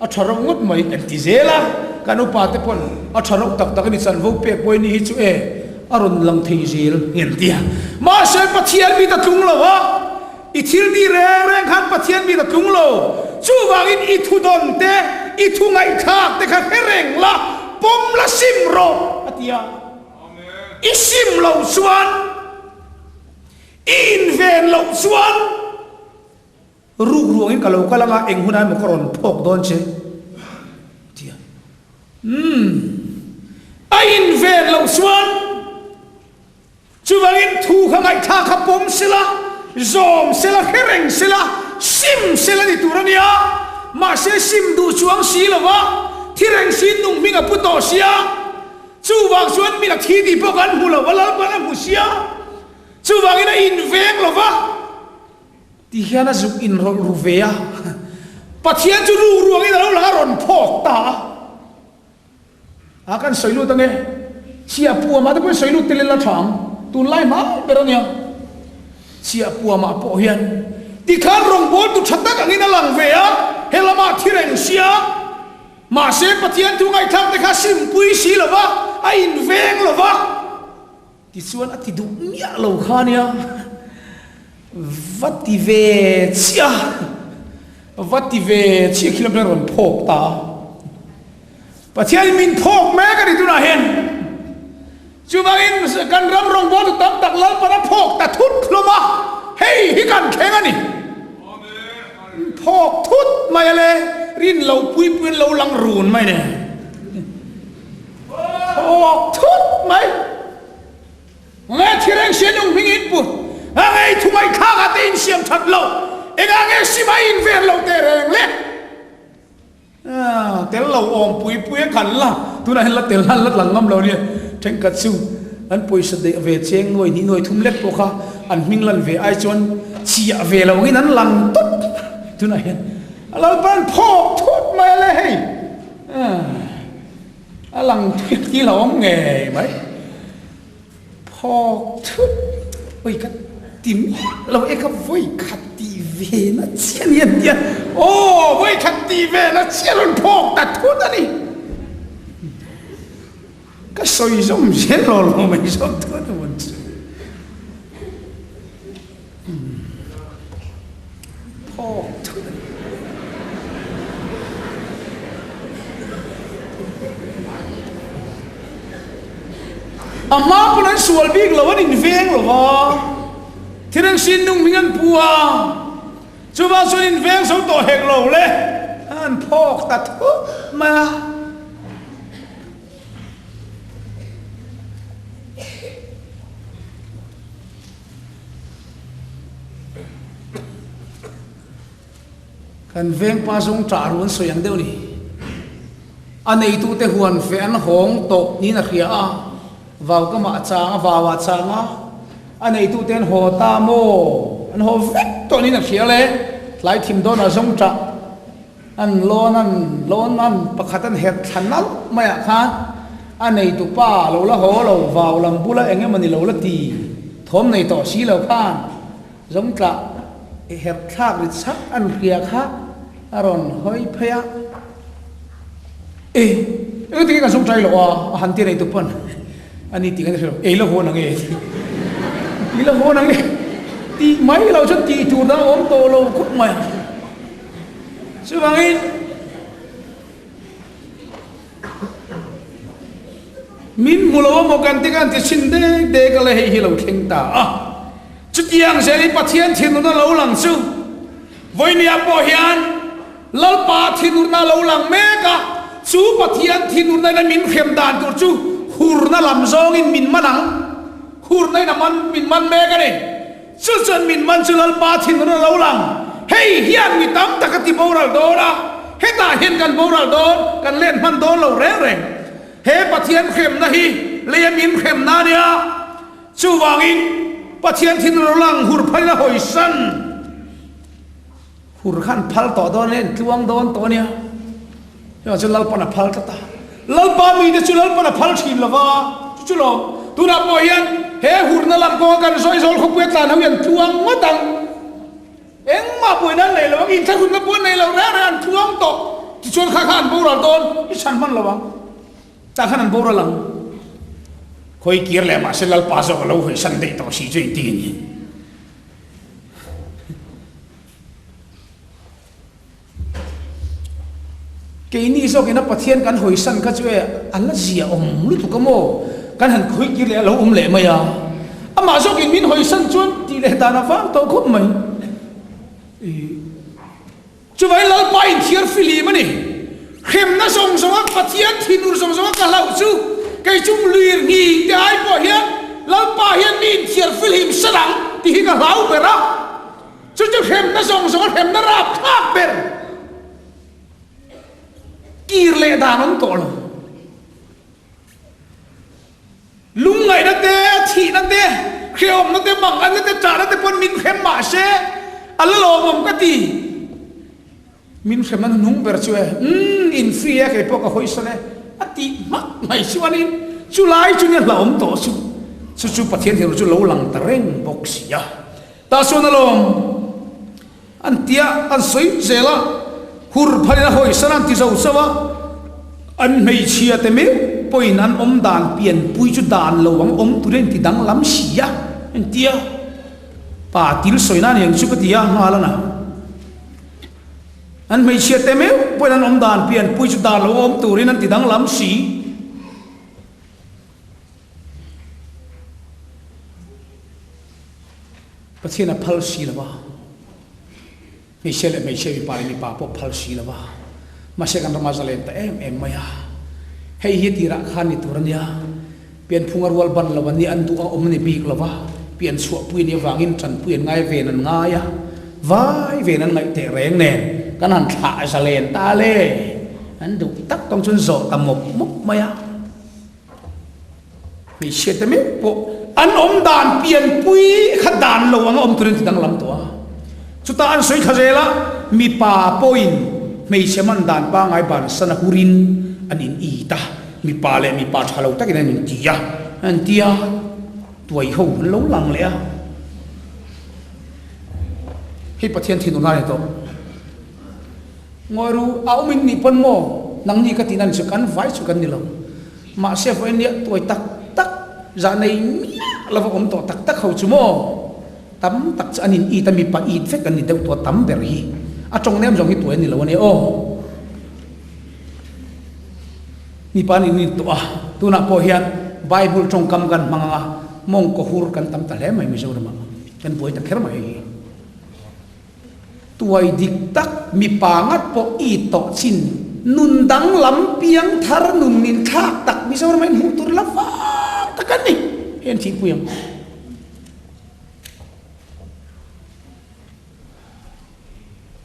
Speaker 4: a tha reuh ngawt mai kan ti zel a. Kan upate pawn a tha reuh tak tak a ni, chanvo pek pawh i ni hi chu e. A rawn lang thei zel ngen tia. Mahse Pathian mit a tlung lo a, i thil tih reng reng khan Pathian mit a tlung lo. Chuvangin i thu dawn te, i thu ngaihthlak te kha hre reng la, pawm la sim rawh a ti a. I sim loh chuan, i inven loh chuan ruk ruangin ka lo kal anga eng hunah emaw ka rawn phawk dawn che a ti a. Umm, a inven loh chuan chuvangin thu kha ngaihthlak kha pawm sela, zawm sela, hre reng sela, sim sela ni tur a nia. Mahse sim duh chuang si lova Thi reng siin nung hming a pu tawh sia. Chuvang chuan min a thi tih pawh kan hmu lo va, Lalpan a hmu sia. Chuvangin a inveng lo va. Ti hian a zuk inrawlh ru ve a. Pathian chu ruk ruangin a lo lang a rawn phawk ta a. A kan sawi lut ange. Chhiah puamah te pawhin sawi lut tel ila tha ang. Tunlai hmai ber ania. Chhiah puamah pawh hian tikhan rawngbawltu tha tak angin a lang ve a, he lamah thi reng sia. Mahse Pathian thu ngaihthlak te kha simpui si lo va, a inveng lo va. Tichuan a ti duh miah lo kha nia, va ti ve chiah, va ti ve chiah khi lam hian rawn phawk ta a. Pathianin min phawk mek a ni tunah hian. Chuvangin kan ram rawngbawltu tam tak Lalpan a phawk ta thut hlawm a, hei hi kan thleng a ni. Phawk thut mai a le, rin lo pui puiin lo lang run mai nen. Thawk thut mai. Nge thireng sian nung hming in put. A ngei thu ngaihthlak ah te in siam that lo. Engah nge sima in ven lo teh reng le. Tel lo awm pui pui a kan la. Tunah hian la tel hlan la tlang ngam lo nia. Thenkhat chu an pawisa deih ve cheng nuai hnih nuai thum lek pawh kha an hming lan ve ai chuan chiah ve lo angin an lang tawp. Tunah hian a Lalpan phawk thut mai a le hei. A lang thut hi lo awm ngei mai. Phawk thut ui ka ti miah lo e ka vawi khat tih ve na chiah ni an tia. Aw vawi khat tih ve na chiah rawn phawk ta thut a ni. Ka sawi zawm zel lo lo mai zawk thut a mawn chu. Phawk thut a ni. A hma pawn an sual bik lo, an inveng lo va, thil an sin nung hming an pu a, chuvang chuan inveng zo tawh hek lo le, an phawk ta thut mai a. Kan vengpa zawng ṭah ru an sawi ang deuh ni. A neitute huan feh an hawng tawh niin a hria a, vau ka mah chang a, vau ah chang a, a neitute an haw ta maw? An haw vek tawh niin a hria le, tlai thim dawnah zawng ṭah an lawn an lawn an pakhat an herh thla nalh maiah khan a neitu pa lo la haw lo, vau lam bula eng emaw ni lo la ti thawm nei tawh si lo khan Zawngtlah i herh thlak ri chak an hria kha a rawn hawi phei a, E, engtin nge kan zawng ṭai loh a, a han ti rei tu pawn a ni tih kan hre lo, ei la hawn ang e, ei la hawn ang e tih mai lo chuan tih tur dang a awm tawh lo khawp mai a. Chuvangin Min hmu lo a maw kan ti khan ti chhin dek dek a le hei hi lo thleng ta a. Chutiang zel i Pathian thinurna lo lang chu vawinia pawh hian Lalpa thinurna lo lang mek a, chu Pathian thinurna in a min hrem dan tur chu hurna lam zawngin min man ang. Hurna in a man min man mek a ni. Chu chuan min man chu Lalpa thinurna lo lang. Hei hian mi tam tak a ti boral dawn a, hetah hian kan boral dawn, kan let hman dawn lo reng reng. He Pathian hremna hi leia min hremna a nia. Chuvangin Pathian thinurna lo lang hur phalin a hawisan. Hur khan phal tawh dawn a, en tluang dawn tawh a nia. Chuvang chuan Lalpan a phal tlat a. Lalpa mite chu Lalpan a phal thin lo va, chu chu lo. Tunah pawh hian he hurna lam kawnga kan zawi zawl khawpuia tlan ho hi an tluang ngawt ang. Engmah pawhin an nei lo ang, inthlahrunna pawh an nei lo reng reng, an tluang tawh. Tichuan kha kha an boral dawn, i chhan hman lo ang. Tah khan an boral ang. Khawi kir leh mahse Lalpa zawk a lo hawisan daih tawh si chu engtin a ni? Keini zawkin a Pathian kan hawisan kha chu e a la zia awm lutuk a maw? Kan han khawi kir leh a lo awm leh mai a. Amah zawkin min hawisan chuan tih leh dan a vang tawh khawp mai. Chuvangin Lalpa inthiar filim a ni. Hremna zawng zawnga Pathian thinur zawng zawnga ka hlauh chu kei chung lir nghing te ai pawh hian Lalpa hian mi inthiar filim sat ang tih hi ka hlau ber a. Chu chu hremna zawng zawnga hremna rap thlak ber. Kir leh dan awm tawh lo. Lungngaihna te, thihna te, hrehawmna te, manganna te, ṭahna te pawn min hrem mah se, a la lawmawm ka ti. Min hrem a nung ber chu e, umm, in free e, kei pawh ka hawisawn e, a tih hmak mai chuanin chu lai chu nia hlauhawm tawh chu, chu chu Pathian thil chu lo lang ta reng bawk si a. Tah chuan alawm an tia an sawi zel a, hur phalin a hawisan a an ti zo chauh a, an hmeichhia te meuh pawhin an awm dan pianpui chu dan lo ang awm turin an ti danglam si a, an tia pa til sawi nan eng chu ka ti a nghal a na. An hmeichhia te meuh pawhin an awm dan pianpui chu dan lo awm turin an ti danglam si. Pathian a phal si lo a, hmeichhia leh hmeichhia, mipa leh mipa pawh phal si lo a, mahse kan rama zalen ta em em mai a, hei hi tirah khan ni tur a nia, pianphunga rual ban lo an nia, an duh a awm a ni bik lo a, pian chhuahpui a nih avangin tanpui an ngai ven an ngai a, vai ven an ngaih teh reng nen kan han thlah zalen ta le, an duh tak tawng chuan zawh ta mawp mawp mai a. Hmeichhia te meuh pawh an awm dan pianpui kha dan lo anga awm turin ti danglam tawh a. Chutah an sawi thla zel a, mipa pawhin hmeichhe man dan pangngai bansan a hurin an in it a, mipa leh mipa tha lo takin an inti a, an ti a, tuai ho an lo lang leh a. Hei Pathian thinurna a ni tawh. Ngawi ru, a awm in nih pawn maw? Nangni ka tihna ni chu kan vai chu kan ni lo. Mahse vawiin nia tuai tak tak, zah nei miah lova awm tawh tak tak ho chu maw? Tam tak chu an in it a, mipa it vek an ni deuh tawh tam ber hi. A tawng nem zawng hi tuai an ni lo a nia aw. Mipa an in it tawh a, tunah pawh hian Bible tawngkam kan hmang ang a, mawngkaw hur kan tam ta hle mai Mizoramah. Kan buai ta kher mai hei hi. Tuai dik tak mipa ngat pawh i tawh chin. Nun danglam piang thar nun min thlak tak Mizoram ah in hmuh tur la vang tak an ni. Hei an thihpui ang.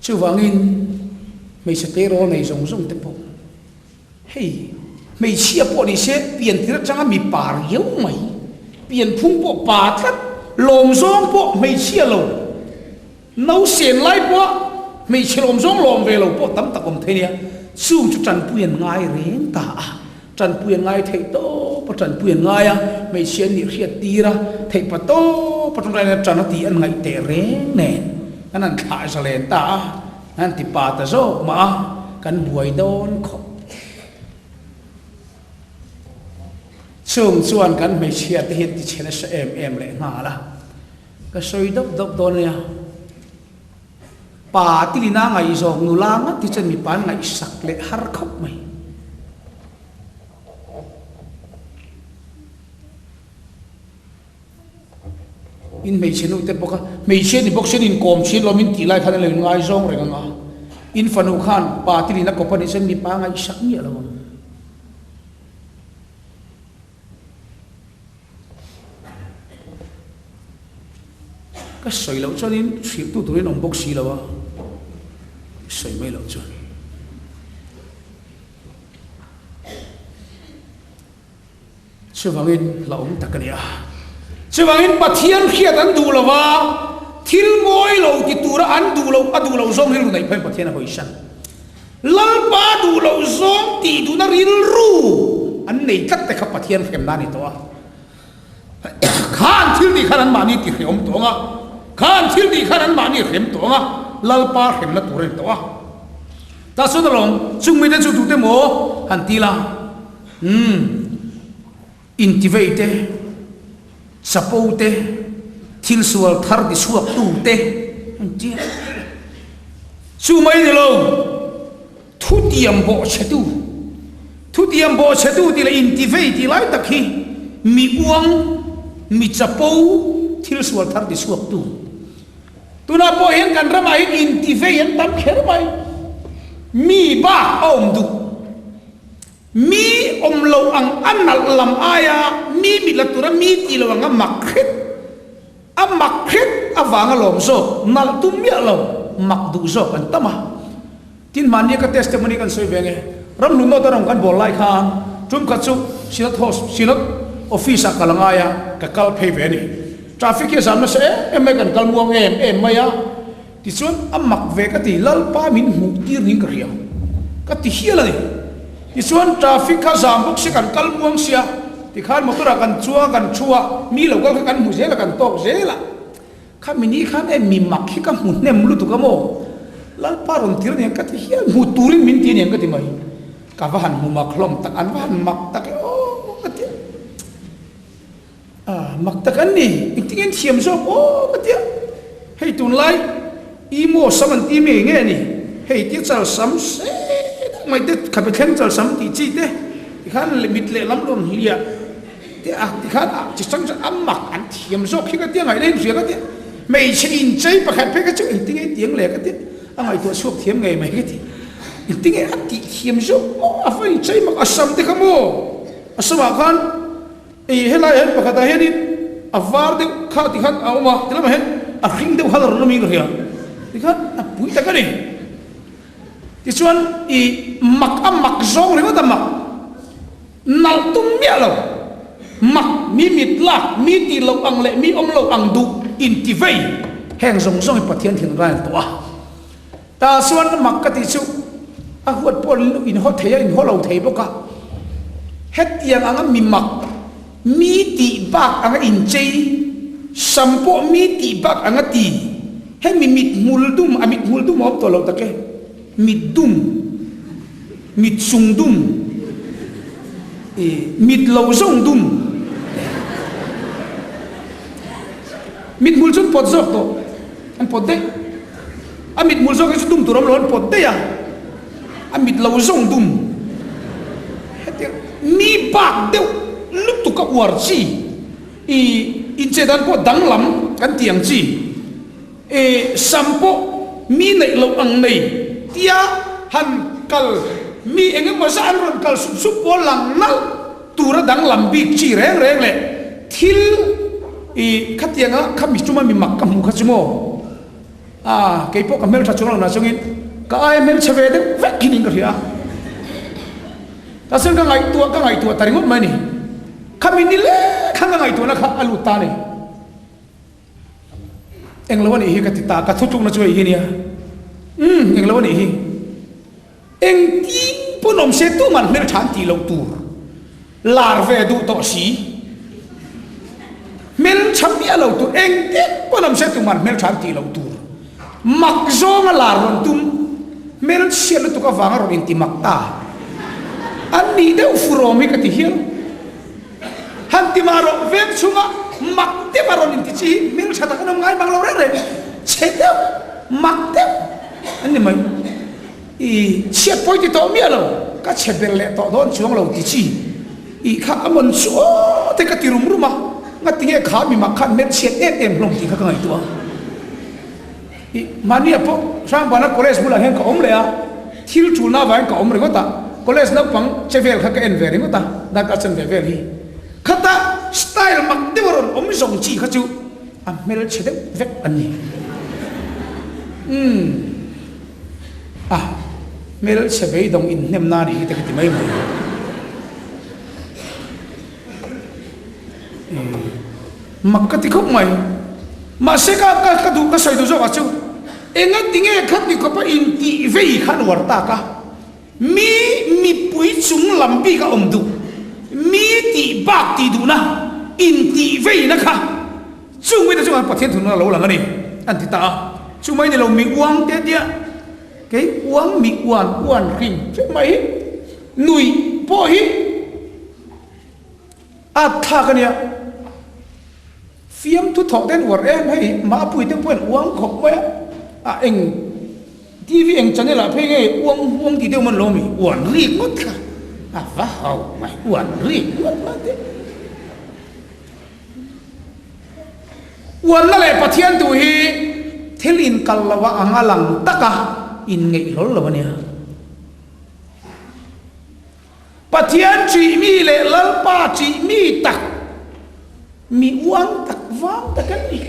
Speaker 4: Chuvangin hmeichhe tleirawl nei zawng zawng te pawh hei hmeichhia pawh ni se piantir atanga mipa riau mai, pianphung pawh pa tlat, lawmzawng pawh hmeichhia lo, nausen lai pawha hmeichhe lawmzawng lawm ve lo pawh tam tak awm thei nia, chung chu tanpui an ngai reng ta a, tanpui an ngai theih tawp a, tanpui an ngai a, hmeichhia an nih hriat tir a, theih pa tawp a tawngtai na tan a tih an ngaih teh reng nen an han thlah zalen ta a. An ti pa ta zawk mah a, kan buai dawn khawp. Chung chuan kan hmeichhia te hian ti chhe nasa em em leh nghal a, ka sawi dawp dawp dawn nia. Pa tilina ngaihzawng nula ngat hi chuan mipa an ngaihsak leh har khawp mai. In hmeichhe nu te bawk a, hmeichhia ni bawk se in kawm chhin lo min tih lai khan an lo in ngaizawng reng ang a, in fanu khan pa tilin a kawp a nih chuan mipa ngaihsak miah lo ang. Ka sawi loh chuan in hrilh tu turin awm bawk si lo a, sawi mai loh chuan. Chuvangin hlauhawm tak a ni a. Chuvangin Pathian hriat an duh lo va, thil mawi lo ti tura an duh loh, a duh loh zawng rilru neih pawhin Pathian a hawisan. Lalpa duh loh zawng tih duhna rilru an nei tlat te kha Pathian hremna a ni tawh a. Kha an thil tih khan anmahni ti hrehawm tawh ang a, kha an thil tih khan anmahni hrem tawh ang a, Lalpa hremna tur a ni tawh a. Tah chuan alawm, chung mite chu tute maw han ti la? Umm, intivei te, chapo te, thil sual thar ti chhuak tu te an ti a. Chu mai ni lo, thutiam bawh chhe tu, thutiam bawh chhe tu tih leh intivei tih lai tak hi mi uang, mi chapo, thil sual thar ti chhuak tu. Tunah pawh hian kan ramah hian intivei an tam kher mai. Mi bak a awm duh. Mi awm lo ang a nalh lam aia mi mit la tura mi ti lo ang a mak hret, a mak hret avanga lawm zawk, nalh tum miah lo, mak duh zawk an tam a. Tin, mahnia ka testimony kan sawi ve nge? Ramhlun North a rawn kan bawl lai khan tum khat chu Synod House, Synod Office ah ka la ngai a, ka kal phei ve a ni. Traffic hi a zam nasa em em mai, kan kal muang em em mai a. Tichuan a mak ve ka ti, Lalpa min hmuh tir niin ka hria ka ti hial a ni. Tichuan traffic kha zam bawk sia, kan kal muang sia, tikhan motor ah kan chuang a, kan thu a, mi lo kal kha kan hmu zel a, kan tawk zel a. Kha mini khan e mi mak hi ka hmu hnem lutuk a maw? Lalpa rawn tir aniang ka ti hial, hmu turin min ti aniang ka ti mai. Ka va han hmu mak hlawm tak, an va han mak tak e aw ka ti a. Ah, mak tak an ni, engtin nge an thiam zawk aw ka ti a. Hei tunlai emo sam an ti mi nge ni, hei tia chal sam se deuh mai te, khabe thleng chal sam tih chi te, tikhan mit lehlam rawn hliah. Te a ti khan a chi chang chuan a mak an thiam zawk hi ka tia ngaihna in hria ka tia hmeichhe inchei pakhat phei kha chu engtinge i tiang le ka tia a ngaihtuah chhuak thiam ngei mai ka ti engtinge a tih thiam zawk maw a va inchei mak a sam te kha maw a samah khan ih helai ah hian pakhat ah hianin a var deuh kha ti khan a awm a ti lamah hian a hring deuh khan a rawn awm in ka hria tikhan a pui tak a ni tichuan ih mak a mak zawng ringawt a mak. Nalh tum miah lo. Mak, mi mit lak, mi tih loh ang leh mi awm lo ang duh inti vei. Heng zawng zawng hi Pathian thin rain tawh a. Tah chuan mak ka tih chu a huat pawh in haw thei a, in haw lo thei bawk a. Hetiang anga mi mak, mi tih bak anga inchei, sam pawh mi tih bak anga ti, hemi mit hmul dum, a mit hmul dum a awm tawh lo tak e, mit dum, Mit sung dum, i mit lo zawng dum. Mit hmul chu an pawt zawk tawh, an pawt daih. A mit hmul zawk hi chu dum tur awm lo, an pawt daih a, a mit lo zawng dum. Hetiang mi bak deuh lutuk a uar chi, i inchei dan pawh danglam kan tih ang chi. E sam pawh mi neih loh ang nei tia han kal mi eng emaw zah an rawn kal sup sup pawh lang nalh tura danglam bik chi reng reng leh thil i khatianga kha mi chuma mi mak ka hmuh kha chu maw a kei pawh ka hmeltha chuang lo na chungin ka aia hmelchhe ve deuh vek hi niin ka hria a ta chuan ka ngaihtuah ka ngaihtuah ta ringawt mai a ni khami ni lek khan ka ngaihtuahna kha a lut ta a ni. Englo a nih hi ka ti ta, ka thutlukna chu hei hi nia. Umm, englo a nih hi. Engtin pawn awm se tuman hmeltha an tih loh tur. Lar ve duh tawh si. Hmeltha miah lo tur, engtin pawn awm se tuman hmeltha an tih loh tur. Mak zawnga lar rawn tum, hmelchhiat lutuk avanga rawn inti mak ta. An nih deuh furawm hi ka ti hial. Han ti mah rawh, veng chhunga mak deuh a rawn inti chi hi hmel tha tak an awm ngai mang lo reng reng. Chhe deuh, mak deuh an ni mai. I chhiat pawi ti tawh miah lo, ka chhe ber leh tawh dawn chuang lo ti chi. I kha a mawn chu aw te ka ti rum rum a, ngatinge kha mi mak khan hmel chhiat em em hlawm tih kha ka ngaihtuah a. I mahniah pawh Hrangbana college bulah hian ka awm leh a, thil ṭulna avangin ka awm ringawt a, college naupang che vel kha ka en ve ringawt a, darkar chen ve vel hi. Khata style mak deuh a rawn awm zawng chi kha chu a hmelchhe deuh vek an ni. Umm a hmelchhe beidawng inhnemna a nih hi te ka ti mai mai. Mak ka ti khawp mai. Mahse ka ka ka duh ka sawi duh zawk ah chu enga tinge khat ni khawpa intih vei khan uar tak a, mi mipui chung lam bik a awm duh, mi tih bak tih duhna intih veina kha chung mite chungah Pathian thunna a lo lang a ni an ti ta a. Chu mai ni lo mi uang te tia kei uang mi uan uan hrim hrim mai hi nuih pawh hi A thlak a nia. Fiamthu thawh te an uar em hei Mapui te pawh an uang khawp mai a. A eng TV eng channel ah phei nge uang uang tih deuh man lo mi uan rik ngawt kha a va hau mai uan rik ngawt mai te. Uanna leh Pathian duh hi thil inkal lo a ang a lang tak a inngeih hlawl lo a nia. Pathian ṭih mi leh Lalpa ṭih mi tak, mi uang tak vang tak an ni.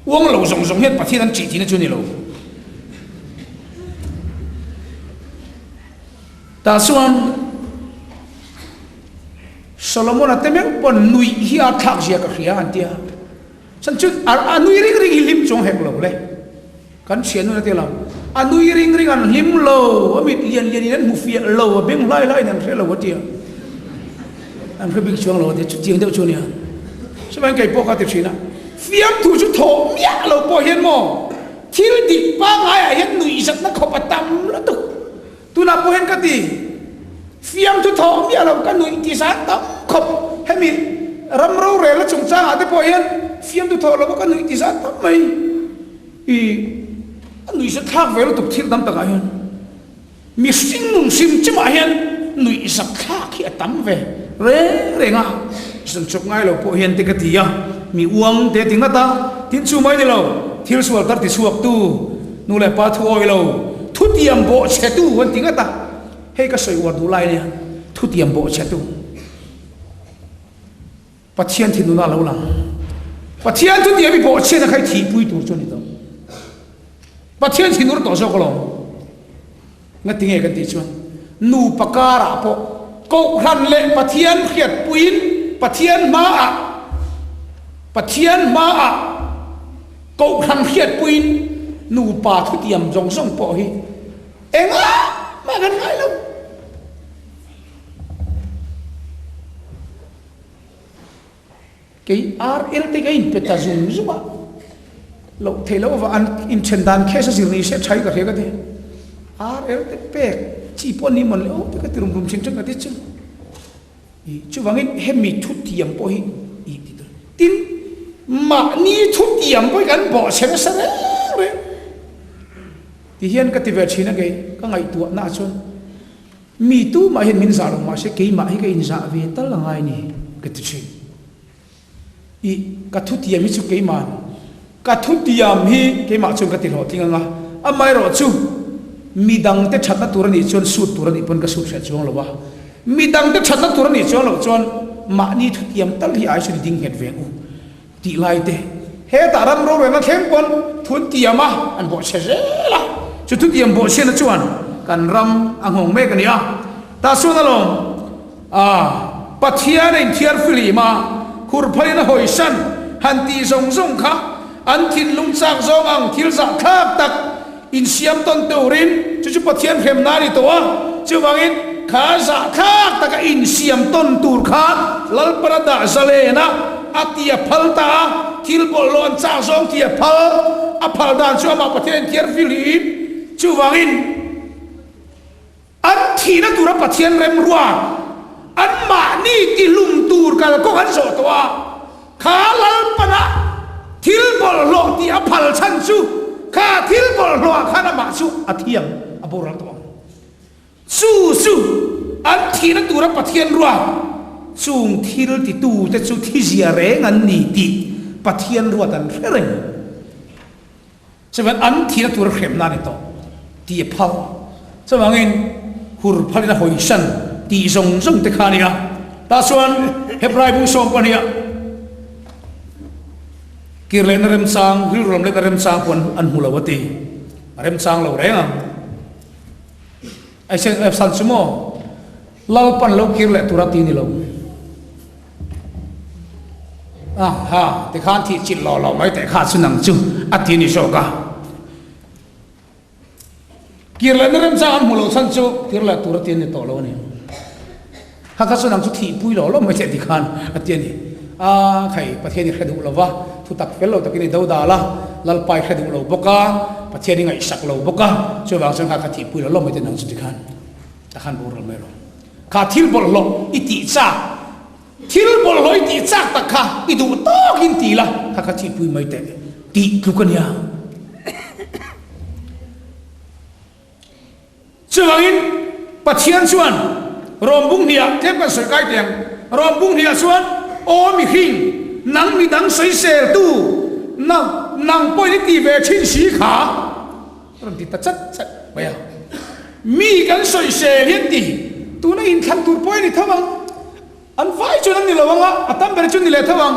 Speaker 4: Uang lo zawng zawng hian Pathian an ṭih tihna chu a ni lo. Tah chuan Solomon-a te meuh pawn nuih hi a thlak zia ka hria an ti a. Chan chu a nui ring ring hi hlim chuang hek lo le. Kan thian nun a ti lo. A nui ring ring an hlim lo, a mit lian lian in an hmu fiah lo, a beng hlai hlai in an hre lo a ti a. An hre bik chuang lo a ti a, chutiang deuh chu a nia. Chuvangin kei pawh ka ti thin a, fiamthu chu thawh miah lo pawh hian maw thil dik pangaiah hian nuihzatna khawp a tam lutuk. Tunah pawh hian ka ti, fiamthu thawh miah lo ka nuih ti zan tam khawp. Hemi ram rorelna chungchangah te pawh hian fiamthu thawh lova ka nuih ti zan tam mai. I a nuihzat thlak ve lutuk thil tam takah hian mihring nun hrim chimah hian nuihzat thlak hi a tam ve reng reng a, zan chawp ngai lo pawh hian te ka ti a, mi uang te ti ngat a, tin chu mai ni lo, thil sual tar ti chhuak tu, nu leh pa thu awi lo, thutiam bawh chhe tu an ti ngat a, hei ka sawi uar duh lai nia, thutiam bawh chhe tu. Pathian thinluna a lo lang. Pathian chu tiam i bawhchhiatna kha i thihpui tur chu a ni tawh. Pathian thinur tawh zawk alawm. Ngati nge kan tih chuan nupa karah pawh Kohhran leh Pathian hriatpuiin Pathian hmaah Pathian hmaah Kohhran hriatpuiin nupa thutiam zawng zawng pawh hi engah mah kan ngai lo. Kei RL te ka inpe ta zung zung a, loh theih loh avang an inthen dan case a zir ni se tha hi ka hria ka ti. RL te pek chi pawh ni mawn le aw te ka ti rum rum thin thin ka ti chu. I chuvangin hemi thutiam pawh hi i ti tur. Tin, mahni thutiam pawh hi kan bawhchhe nasa reng reng. Tihian ka ti ve thin a kei ka ngaihtuahna ah chuan. Mi tumah hian min zah lo mahse keimah hi ka inzah ve tal a ngai ni ka ti thin. I ka thutiam hi chu keima'n ka thutiam hi keimah chuan ka ti hlawhtling anga, amaherawh chu midangte thatna tur a nih chuan sut tur a nih pawn ka sut hreh chuang lo a, midangte thatna tur a nih chuang loh chuan mahni thutiam tal hi ai chuan i ding nghet ve ang u tih lai te hetah ram rorelna thleng pawn thun tiam a an bawhchhe zel a, chu thutiam bawhchhiatna chuan kan ram a nghawng mek a ni a, tah chuan alawm a Pathian a inthiar filim a, khurphalin a hawisan han tih zawng zawng kha an thinlung chak zawng ang thil zahthlak tak insiam tawn turin chu chu Pathian hremna a ni tawh a, chuvangin kha zahthlak taka insiam tawn tur kha Lalpana dah zalen a, a ti a phal ta a, thil bawlhhlawh an chak zawng ti a phal, a phal dan chu amah Pathian inthiar fihlim, chuvangin an thihna tura Pathian remruat, anmahni tihlum tur kalkawng an zawh tawh a, kha Lalpana thil bawlhhlawh tih a phal chhan chu kha thil bawlhhlawhah khan amah chu a thiam a boral tawh ang. Chu chu an thihna tura Pathian ruat chung thil titute chu thizia reng an ni tih Pathian ruat an hre reng. Chuvangin an thihna tur a hremna a ni tawh tih a phal. Chuvangin hur phalin a hawisan tih zawng zawng te kha a ni a. Tah chuan Hebrai bu sawm pahniha kir lehna remchang, rilru lam lehna remchang pawh an hmu lo a ti. A remchang lo reng ang. Ai san chu maw Lalpan lo kir leh tur a ti ni lo. A ha, tikhan thih chilh lo lo mai teh kha chu nang chu a ti ni zawk a. Kir lehna remchang an hmu lo chhan chu kir leh tur a ti a ni tawh lo a ni. Kha kha chu nang chu thih pui lo lo mai teh tikhan a ti a ni. A khai, Pathian i hre duh lo va, thu tak fel lo takin i do dal a, Lalpa i hre duh lo bawk a, Pathian i ngaihsak lo bawk a, chuvang chuan kha kha thih pui lo lo mai teh nang chu tikhan takhan boral mai rawh. Kha thil bawlhhlawh i tih chak, thil bawlhhlawh i tih chak tak kha i duh tawkin ti la, kha kha thihpui mai teh tih tluk a nia. Chuvangin Pathian chuan Rom bung hniah tlem kan sawi kai teh ang. Rom bung hniah chuan, Aw mihring, nang midang sawiseltu, nang nang pawhin i ti ve thin si kha, rawn ti ta chat chat mai a. Mi kan sawisel hi an ti, tuna inthlan tur pawh hi a ni tho ang, an vai chuan an ni lo ang a, a tam ber chu an ni leh tho ang.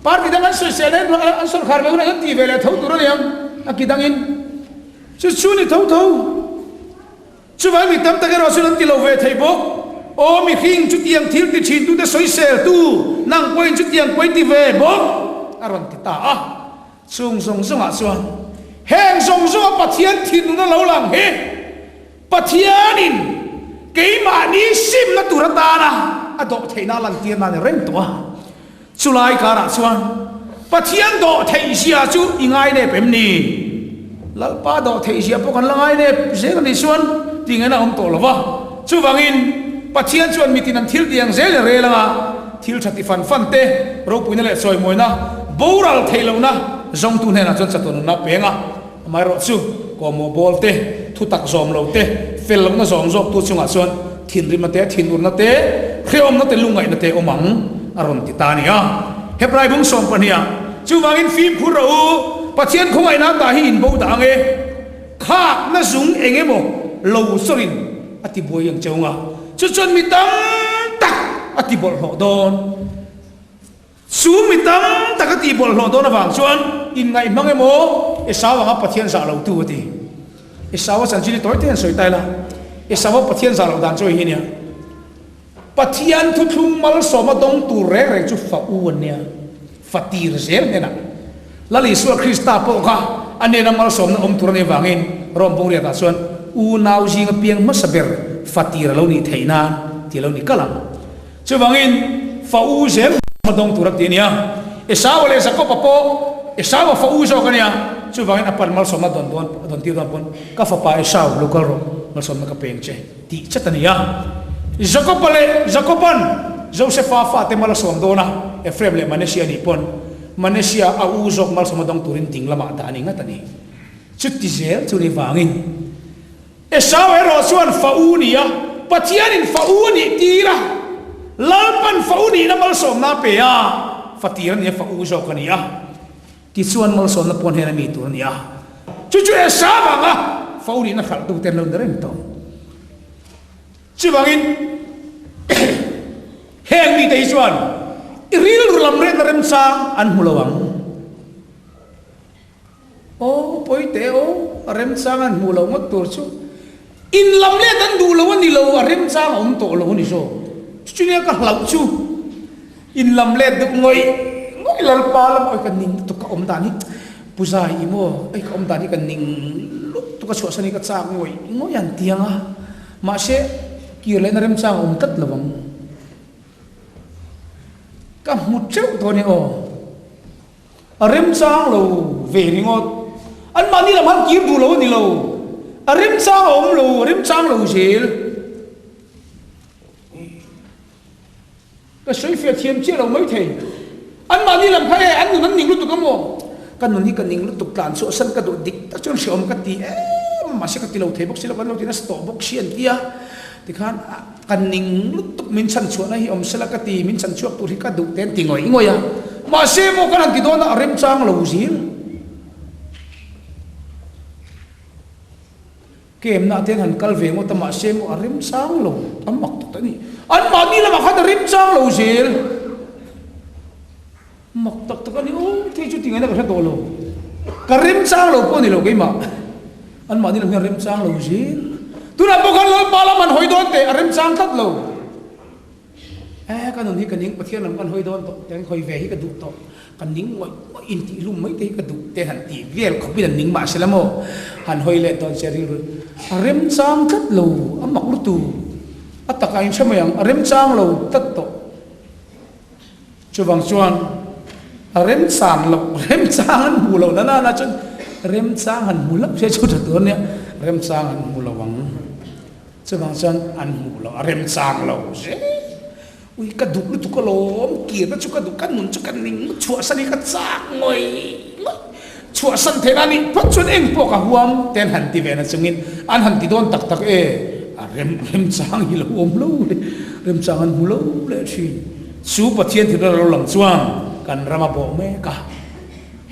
Speaker 4: Party dang an sawisel hian an sawrkhar ve hunah an ti ve leh tho tur a ni ang, a ki dangin. Chu chu ni tho tho. Chuvang mi tam tak erawh chuan an ti lo ve thei bawk. Aw mihring, chutiang thil ti thintute sawiseltu, nang pawhin chutiang pawi ti ve bawk, a rawn ti ta a. Chung zawng zawngah chuan heng zawng zawnga Pathian thinlung a lo lang hi Pathianin keimahni simna tur atana a dawh theihna a lantir nan i reng tawh a. Chulai karah chuan Pathian dawh theihzia chu i ngainep em ni? Lalpa dawh theihzia pawh kan la ngainep zel a nih chuan tih ngaihna a awm tawh lo va. Chuvangin Pathian chuan mitin an thil tiang zel i rel anga thil tha ti fan fan te, ropuina leh chawimawina, boral theih lohna zawngtu hnenah chuan chatuan nunna a peng a. Amaherawhchu, kawhmawh bawl te, thutak zawm lo te, fel lohna zawm zawktu chungah chuan thinrimna te, thinurna te, hrehawmna te, lungngaihna te awm ang, a rawn ti ta a ni a. Hebrai bung sawmpahniha, Chuvangin fimkhur rawh u, Pathian khawngaihna ata hi in bo dah ang e, khakna zung eng emaw lo chawrin a ti buai ang cheu nga, chu chuan mi tam tak a ti bawlhhlawh dawn. Chu mi tam tak a tih bawlhhlawh dawn avang chuan inngaih hmang emaw Esau anga Pathian zah lo tu a ti. Esau a chanchin hi tawi te an sawi ta ila, Esau a Pathian zah loh dan chu hei hi nia, Pathian thuthlung malsawma dawng tur reng reng chu fa u an nia, fa tir zel hnenah. Lal Isua Krista pawh kha a nena malsawmna awm tur a nih avangin Rom bungriatah chuan unau zinga piang hmasa ber fa tir a lo nih theih nan ti a lo ni kalh ang. Chuvangin, fa u zel hma dawng tur a ti a nia. Esaua leh Jakoba pawh Esaua fa u zawk a nia. Chuvangin a pan malsawmna dawn dawn dawn tir dawn pawn, Ka fapa Esau, lo kal rawh, malsawmna ka peng che, tih chat a ni a. Jakoba leh Jakoban Josefa fate mal a sawm dawn a, Ephraim leh Manasseh nih pawn Manasseh a u zawk malsawmna dawng turin ding lamah dah a ni ngat a ni. Chuti zel chu ni vangin. Esau erawh chuan fa u ni a, Pathianin fa u a nih tir a, Lalpan fa u nihna malsawmna a pe a, fa tir a ni a, fa u zawk a ni a, tichuan malsawmna pawn hian a mi tur a ni a. Chu chu Esau anga fa u nihna hralhtu te an lo ni reng tawh. Chuvangin heng mite hi chuan i rilru lam rehna remchang an hmu lo ang. Aw pawi teh aw, a remchang an hmuh loh ngawt tur chu in lam let an duh lo a ni lo, a remchang a awm tawh lo a ni zawk. Chunia ka hlauh chu in lam let deuh ngawih ngawih Lalpa lam awi ka ning lutuk ka awm dan hi Puzai i maw, ei ka awm dan hi ka ning lutuk a chhuahsan hi ka chak ngawih ngawih an ti ang a, mahse kir lehna remchang a awm tlat lo ang. Ka hmu teuh dawn e aw. A remchang lo ve ringawt. Anmahni lam han kir duh lo a ni lo. A remchang a awm lo, a remchang lo zel. Ka sawi fiah thiam chiah lo maithei. Anmahni lam kha e, an nun an ning lutuk a maw? Ka nun hi ka ning lutuk, tlan chhuah san ka duh dik tak chuan hrehawm ka ti em, mahse ka ti lo thei bawk si lo, kan lo ti nasa tawh bawk si an ti a. Tikhan ka ning lutuk min chhan chhuahna hi awm sela ka ti, min chhan chhuak tur hi ka duh te an ti ngawih ngawih a. Mahse maw kan han ti dawn a, a remchang lo zir. Kemna te an han kal ve ngawt a, mahse maw a remchang lo, a mak tak a ni. Anmahni lamah khan a remchang lo zel. Mak tak tak a ni aw, thei chu tingaihna ka hre tawh lo. Ka remchang lo pawh a ni lo keimah. Anmahni lam hian remchang lo zel. Tunah pawh khan Lalpa lam han hawi dawn teh, a remchang tlat lo. Eh, ka nun hi ka ning, Pathian lam kan hawi dawn tawh, tiang hawi ve hi ka duh tawh. Ka ning ngawih ngawih intih lum mai te hi ka duh te han ti vel khawpin an ning mah se la maw. Han hawi leh dawn se rilru a remchang tlat lo, a mak lutu. A takah in hre mai ang, a remchang lo tlat tawh. Chuvang chuan a remchang loh, remchang an hmuh loh na nana chuan remchang han hmu hlauh se chu tha tur ania, remchang an hmu lo ang. Chuvang chuan an hmuh loh, a remchang lo zel. Ui ka duh lutuk alawm, kirna chu ka duh, ka nun chu ka ning chhuahsan hi ka chak ngawih ngawih. Chhuahsan theih na nih phawt chuan eng pawh ka huam te an han ti ve na chungin an han ti dawn tak tak e, a rem remchang hi lo awm lo le, remchang an hmu lo leh thin. Chu Pathian thinur a lo lang chuan kan ram a bawh mek a,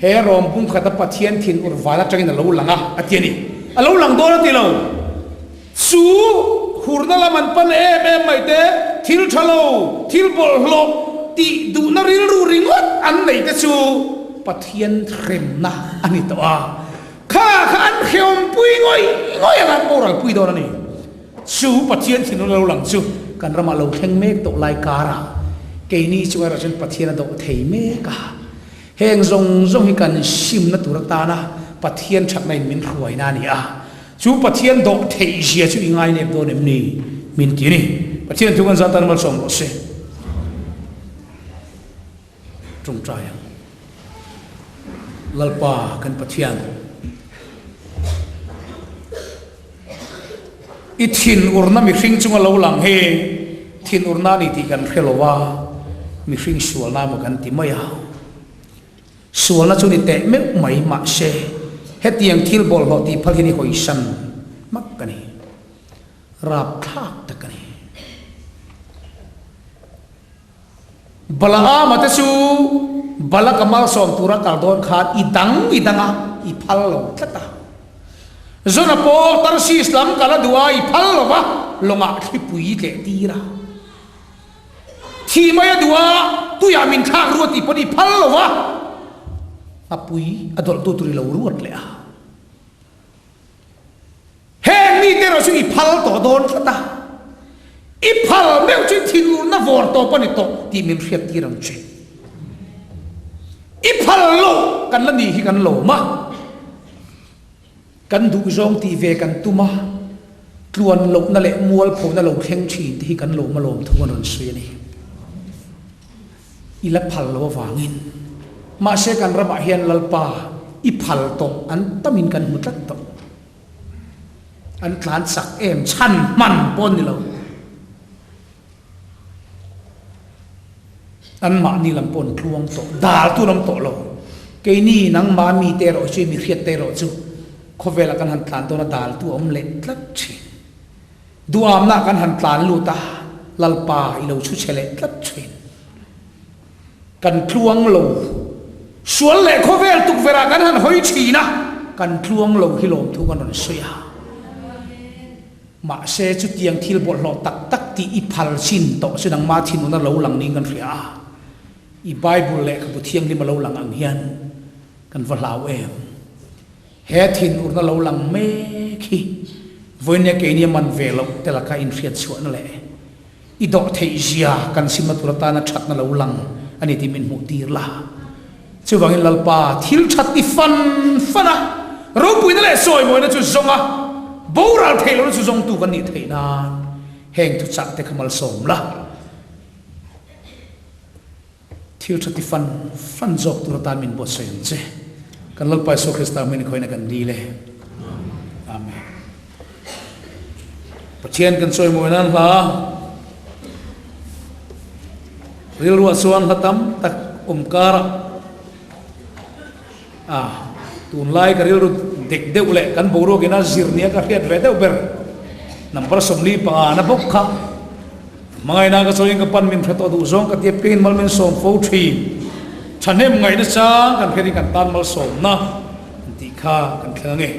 Speaker 4: he rawm bung khata Pathian thinur van atangin a lo lang a, a ti a ni. A lo lang dawn a ti lo. Chu hurna lam an pan em em mai te, thil tha lo, thil bawlhhlawh tih duhna rilru ringawt an nei te chu Pathian hremna a ni tawh a. Kha kha an hrehawmpui ngawih ngawih ang an boralpui dawn a ni. Chu Pathian thinlung lo lang chu kan ramah lo thleng mek tawh lai karah keini chu erawh chuan Pathian a dawh thei mek a. Heng zawng zawng hi kan simna tur atana Pathian thatna in min hruaina a ni a. Chu Pathian dawh theih zia chu i ngainep dawn em ni? Min ti a ni. Pathian thu kan zat tan malsawm rawh se. Tawngtai ang. Lalpa kan Pathian, i thinurna mihring chunga lo lang hi thinurna a ni tih kan hre lo a, mihring sualna emaw kan ti mai a. Sualna chu ni teh meuh mai mahse hetiang thil bawlhhlawh tih phal hian i hawisan hmak a ni. Rapthlak tak a ni. Balaama te chu Balaka malsawm tura kal dawn khan i dang i dang a, i phal lo tlat a. Zona pawh Tarsis lam kal a duh a, i phal lo va, lawngah thlipui tleh tir a. Thih mai a duh a, tuiah min thlak ruat tih pawn i phal lo va, a pui a dawlh tu tur i lo ruat leh a. Heng mite erawh chu i phal tawh dawn tlat a, i phal meuh chu i thinurna vawr tawp a ni tawh tih min hriat tir ang che. I phal loh kan la nih hi kan lawm a, kan duhzawng tih ve kan tum a, tluan lohna leh mualphona lo thleng thin te hi kan lawm a lawm thu an rawn sawi a ni. I la phal lo avangin. Mahse kan ramah hian Lalpa i phal tawh an tamin kan hmu tlat tawh. An tlan chak em chhan hman pawh ni lo. An mahni lam pawh an tluang tawh, dal tu lam tawh lo. Keini nangmah mite erawh chu mi hriat te erawh chu khawvelah kan han tlan dawn a dal tu a awm leh tlat thin. Duamna kan han tlan lut a, Lalpa i lo chhu chhe leh tlat thin. Kan tluang lo. Sual leh khawvel tukverh ah kan han hawi thin a, kan tluang lo hi lawmthu kan rawn sawi a. Mahse chutiang thil bawlhhlawh tak tak tih i phal chin tawh chu nangma thinuna lo lang niin kan hria a. I Bible lehkhabu thianghlim a lo lang ang hian kan va hlau em. He thinurna lo lang mek hi vawinia keini a man ve loh te laka inhriatchhuahna leh I dawh theih zia kan simna tur atana thatna lo lang a ni tih min hmuh tir la. Chuvangin Lalpa thil that i fan fan a, ropuina leh sawimawina chu zawng a, boral theih lohna chu zawngtu kan nih theih nan heng thuchah te kha malsawm la. Thil tha ti fan fan zawk tur atan min buatsawi ang che. Kan Lalpa Isua Krista hming khawina kan dil e. Amen. Pathian kan chawimawi nan hla rilruah chuan hla tam tak awm karah a tunlai ka rilru dek deuh leh kan boruak ina zir nia ka hriat ve deuh ber number 45 na bawk kha Hmangaihna ka chawiin ka pan min hre tawh duh zawng ka tiap keiin mal min sawm fo thin. Thahnem ngaihna chang kan hriatin kan tan malsawmna an tih kha kan thleng ange.